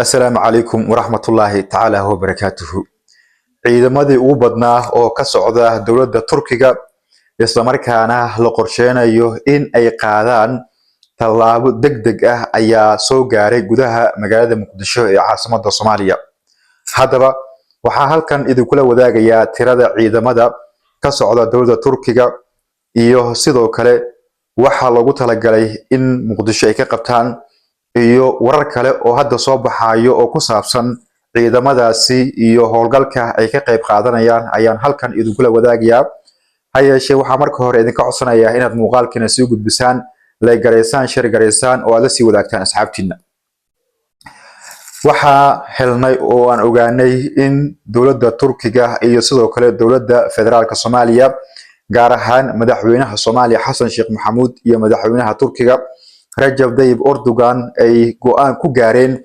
Assalaamu calaykum waraxmatullaahi tacaala wabarakaatuhu. Ciidamadii ugu badnaa oo ka socda dowladda Turkiga, islamarkaana la qorsheynayo in ay qaadaan tallaabo degdeg ah, ayaa soo gaaray gudaha magaalada Muqdisho ee caasimadda Soomaaliya. Haddaba waxaa halkan idinkula wadaagayaa tirada ciidamada ka socda dowladda Turkiga iyo sidoo kale waxaa loogu talagalay in Muqdisho ay ka qabtaan, iyo warar kale oo hadda soo baxayo oo ku saabsan ciidamadaasi iyo howlgalka ay ka qayb qaadanayaan ayaan halkan idinkula wadaagayaa. Ha yeeshee, waxaa marka hore idinka codsanayaa inaad muuqaalkiina sii gudbisaan, like garaysaan, share garaysaan oo aad la sii wadaagtaan asxaabtiina. Waxaa helnay oo aan ogaanay in dowladda Turkiga iyo sidoo kale dowladda federaalka Soomaaliya, gaar ahaan madaxweynaha Soomaaliya Xasan Sheekh Maxamuud iyo madaxweynaha Turkiga Rajab Tayyip Erdogan, ay go'aan ku gaareen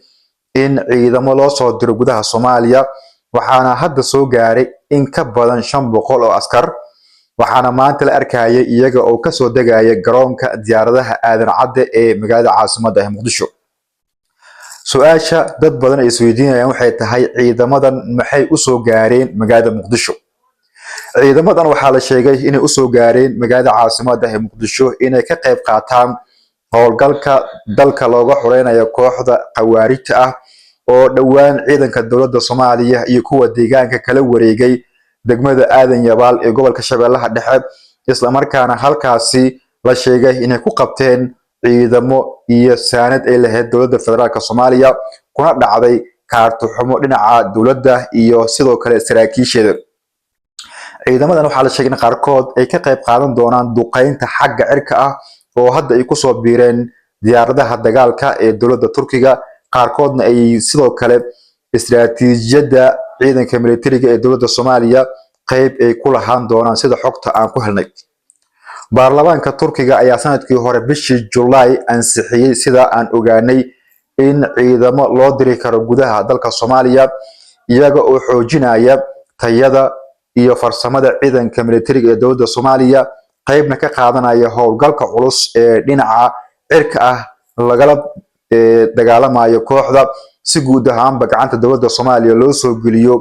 in ciidamo loo soo diro gudaha Soomaaliya. Waxaana hadda soo gaaray in ka badan 500 oo askar, waxaana maanta la arkayay iyaga oo kasoo degaya garoonka diyaaradaha Aadan Cadde ee magaalada caasimadda ee Muqdisho. Su-aasha dad badan ay isweydiinayaan waxay tahay: ciidamadan maxay usoo gaareen magaalada Muqdisho? Ciidamadan waxaa la sheegay inay usoo gaareen magaalada caasimadda ee Muqdisho inay ka qayb qaataan howlgalka dalka looga xureynayo kooxda khawaarijta ah, oo dhowaan ciidanka dowladda Soomaaliya iyo kuwa deegaanka kala wareegay degmada Aadan Yabaal ee gobolka Shabeellaha Dhexe, islamarkaana halkaasi la sheegay inay ku qabteen ciidamo iyo saanad ay lahayd dowladda federaalka Soomaaliya, kuna dhacday kaarto xumo dhinaca dowladda iyo sidoo kale saraakiisheeda. Ciidamadan waxaa la sheegay in qaarkood ay ka qayb qaadan doonaan duqeynta xagga cirka ah, oo hadda ay kusoo biireen diyaaradaha dagaalka ee dowladda Turkiga, qaarkoodna ay sidoo kale istiraatiijiyadda ciidanka militariga ee dowladda Soomaaliya qayb ay ku lahaan doonaan, sida xogta aan ku helnay. Baarlamaanka Turkiga ayaa sanadkii hore bishii Julaay ansixiyey, sida aan ogaanay, in ciidamo loo diri karo gudaha dalka Soomaaliya, iyaga oo xoojinaya tayada iyo farsamada ciidanka militariga ee dowladda Soomaaliya, qaybna ka qaadanaya howlgalka culus ee dhinaca cirka ah lagala dagaalamayo kooxda, si guud ahaanba gacanta dowladda Soomaaliya loo soo geliyo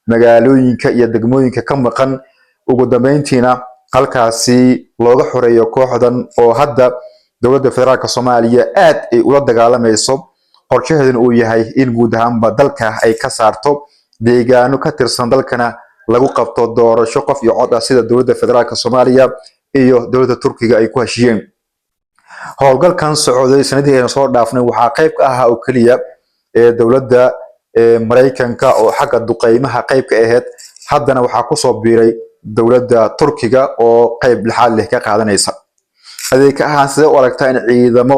magaalooyinka iyo degmooyinka ka maqan, ugu dambeyntiina halkaasi looga xoreeyo kooxdan oo hadda dowladda federaalka Soomaaliya aad ay ula dagaalamayso, qorshaheeduna uu yahay in guud ahaanba dalka ay ka saarto, deegaano ka tirsan dalkana lagu qabto doorasho qof iyo cod ah, sida dowladda federaalka Soomaaliya iyo dowladda Turkiga ay ku heshiiyeen. Howlgalkan socday sanadihii aynu soo dhaafnay waxaa qayb ka ahaa oo keliya ee dowladda Maraykanka oo xagga duqeymaha qayb ka ahayd. Haddana waxaa kusoo biiray dowladda Turkiga oo qayb lixaad leh ka qaadanaysa. Adeeg ahaan, sidee u aragtaa in ciidamo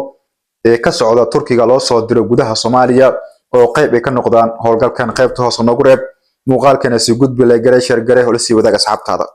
ka socda Turkiga loo soo diro gudaha Soomaaliya oo qayb ay ka noqdaan howlgalkan? Qaybta hoose noogu reeb. Muuqaalkana sii gudbi, like garee, share garee oo la sii wadaag asxaabtaada.